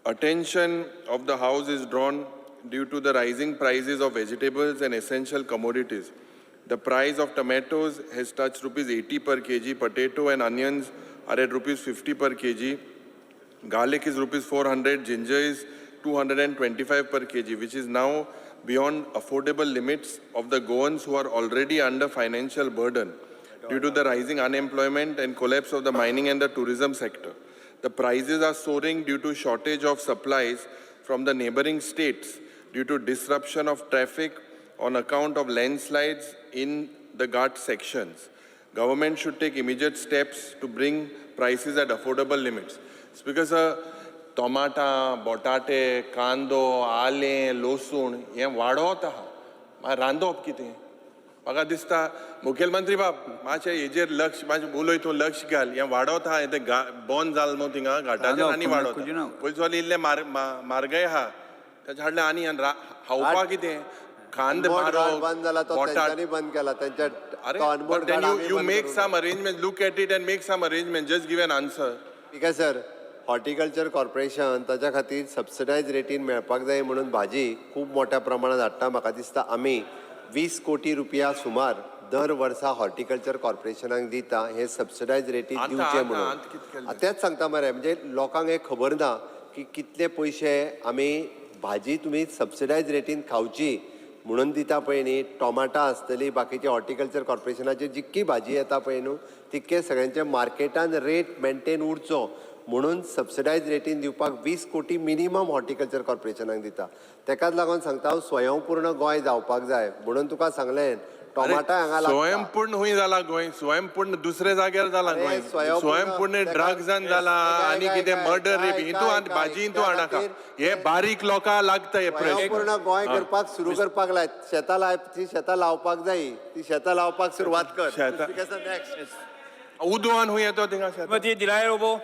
Attention of the House is drawn due to the rising prices of vegetables and essential commodities. The price of tomatoes has touched rupees 80 per kg, potato and onions are at rupees 50 per kg, garlic is rupees 400, ginger is 225 per kg, which is now beyond affordable limits of the Goans who are already under financial burden due to the rising unemployment and collapse of the mining and the tourism sector. The prices are soaring due to shortage of supplies from the neighboring states due to disruption of traffic on account of landslides in the Ghat sections. Government should take immediate steps to bring prices at affordable limits. Speaker sir, टोमाटां, बटाटे, कांदो, आलें, लसूण हें वाडत आहा. मागीर रांदप कितें? म्हाका दिसता, मुखेलमंत्री बाब, मातशें हेजेर लक्ष, मातशें उलय तूं, लक्ष घाल. हें वाडत आहा. तें बंद जालें न्हू थिंगा घाटाचेर आनी वाडत. पयलीं इल्लें म्हारगाय आहा, तेच्या हाडलें आनी खावपाक कितें? कांदे म्हारग बंद जाला तो तेंच्यांनी बंद केला तेंच्या. अरे, then you make some arrangement, look at it and make some arrangement. Just give an answer. ठीक आहे सर. हॉर्टिकल्चर कॉर्पोरेशन ताच्या खातीर सबसिडायज रेटीन मेळपाक जाय म्हणून भाजी खूब मोठ्या प्रमाणात हाडटा. म्हाका दिसता आमी 20 कोटी रुपया सुमार दर वर्सा हॉर्टिकल्चर कॉर्पोरेशनाक दिता, हे सबसिडायज रेटीन दिवचे म्हणून. तेच सांगता मरे, म्हणजे लोकांक हें खबर ना की कितले पयशे आमी भाजी तुमी सबसिडायज रेटीन खावची म्हणून दिता पळय न्ही. टोमाटां आसतली, बाकीचे हॉर्टिकल्चर कॉर्पोरेशनाची जितकी भाजी येता पळय न्हू, तितके सगळ्यांचे मार्केटान रेट मेनटेन उरचो म्हणून सबसिडायज रेटीन दिवपाक 20 कोटी मिनिमम हॉर्टिकल्चर कॉर्पोरेशनाक दिता. तेकाच लागून सांगता हांव, स्वयंपूर्ण गोंय जावपाक जाय म्हणून तुका सांगलें, टोमाटा हांगा. स्वयंपूर्ण हुंय जाला गोंय? स्वयंपूर्ण दुसऱ्या जाग्यार जाला गोंय. स्वयंपूर्ण ड्रग्सान जाला आनी कितें मर्डर, रेप हितू भाजी हितू हाडाका. हे बारीक लोकां लागता हे प्रश्न. स्वयंपूर्ण गोंय करपाक सुरू करपाक लाय. शेतां लाय, ती शेतां लावपाक जाय, ती शेतां लावपाक सुरवात कर. शेतां उदवान हुंय येतो थिंगा. श्रीमती दिलाय लोबो.